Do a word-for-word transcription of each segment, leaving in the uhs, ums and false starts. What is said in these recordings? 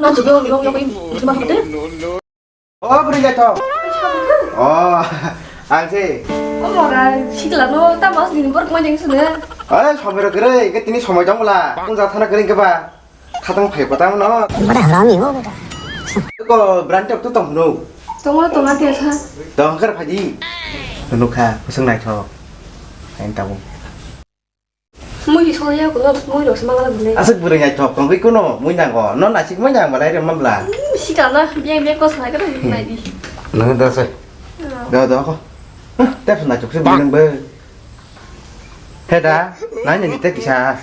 Chugo, long, long, long, long, long, long. O, bwrwi naithok. O, ang se. O, mora, sikla no, ta mas din bor kma jeng sene. Ai, somoi rok kwrwi, ke tini somoi tong bwla. Kung ja thana kwrwi ke ba. Khatang phai patang no. Bada harami ho beta. Ko brand tu tong no. Tongo, tongo, tiasa. Tong kar phaji. Nukha, kusung naithok. Ain tabung. Mui di songya kuno, mui rok se mangala bole. Aswk bwrwi naithok tongwi kuno mui nango. No naisik mui nang balai rema bla. Hmm, sikala, biang biang ko sanai kata Hmm. nai di. Nang da se. Ah. Da da ko. Hah, tep naithok se bwrwi nang be. He da, nai ni te kisa.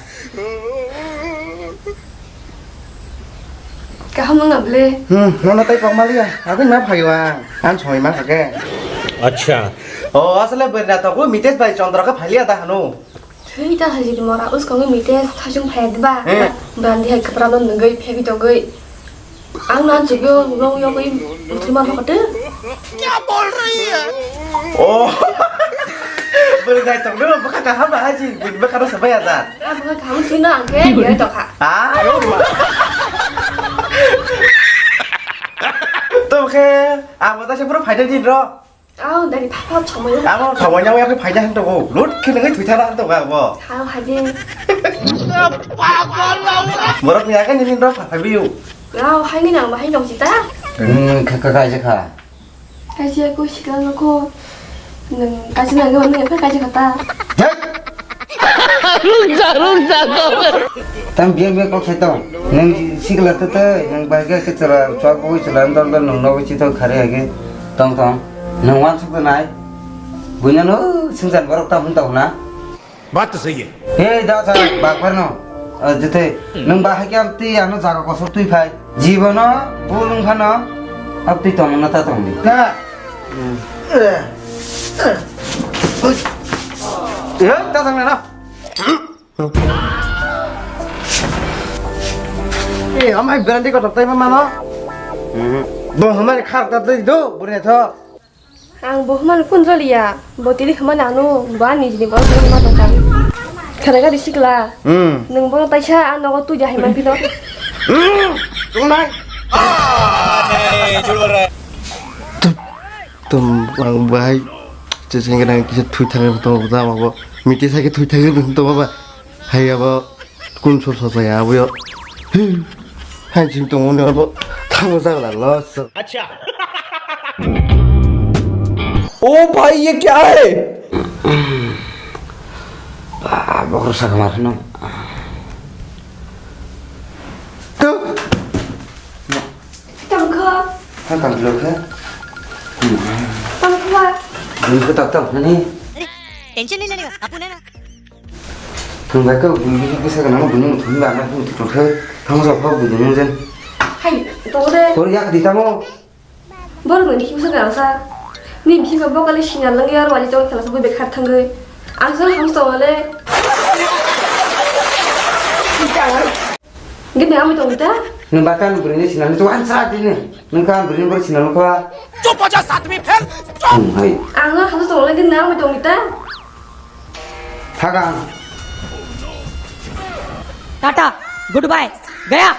Kaham nang na bole. Hmm, no no tai pok maliya. Aku na phayo ang. An soi ma kake. Acha. Oh, asle bwrwi naithok, Mitesh bai Chandra ka phaliya da hanu. Thwi ta hajiri mora uskangwi mite sajung phai diba? Eh. Brandi hai kwpra no nungwi phegwi tongwi. Ang na chukyo long yogwi muthri ma phakate. Kya bol rahi hai? Oh. Bwrwi naithok no bwkha kaham ba haji, bini bwkha no sabai ada. Ah, bwkha kaham thwi no ang khe yoi tokha. Ah, ayo ma. To khe, amo ta se pura phaidai din ro. Aw, dari pha pha chomoi. Abo chomoi nang yakni phaina han tongo. Lut khe nang thwi thana han tongo abo. Aw, haje. Borok ni akai nini rok phai biu. Aw, hai ni nang bahai nong sita. Hmm, kha kha kha kha. Kaisa ko sikla no ko. Nang kaisa nang ko nang kaisa kata. Hei! Rungsa, rungsa, kok. Tam biang biang kok sai tong. Nang sikla te te, nang bai ga ke chwla, chwak boi chwla, dol dol nang nogo chithok khare age. Tong tong. Nang wan suk nai. Buina no singsan borok ta hun ta huna. Baat to sahi hai. Hey, da sa, bak par no. Jete, nang ba hai ke am ti ano jaga kosok tui phai. Jibono, bulung phano, abtwi tongmano ta tongdi. Na. Eh, ta tongna na. Eh, amai berandi ko toktai ma mano. Bo hamari khar ta tei do, bune tho. Ang bo hwnmani kun joliya, bo tini hwnmani ano bo ani nijini borok hwnmani ma tongkha. Khana gari sikla. Hmm. Nwng bono taisa ang nogo tuja hai manphi no. Hmm. Tongnai. Tum, tum, ang bahai. Cheseng nang kisa thui thangwi tongo, tamo bo. Miti sai khe thui thangwi tongo ba. Hai abo kun sol sol ya abo yo. Hai jing tongo ne abo. Tamo jagla los. Acha. O bhai, ye kya hai? Ba, bokro saka mar no. To. Tangkha. Ha, tangkha. Tangkha. Dun ko tak tak ni. Tension nahi lene ka, apu nahi na. Thung bai khe bini bisi kisa gana bini muthung ba na muthung thung khe thang sa pha bini nung jen. Hai, to de. Tor yak di tamo. Bor bini kisa gana sa. Ni bisi ka bokali sinar lang yar wali tong khala sa bui bekhar thang goi. Ang sa ham sa wale. Gini ami tong ta? Nung bakan bini sinani tu ansra dini. Nung kan bini bor sinani kwa. Chup ho ja, saat mein phel. Hmm, hai. Ang na ham sa wale gini ami tong ta? Thagang. Tata, goodbye, gaya.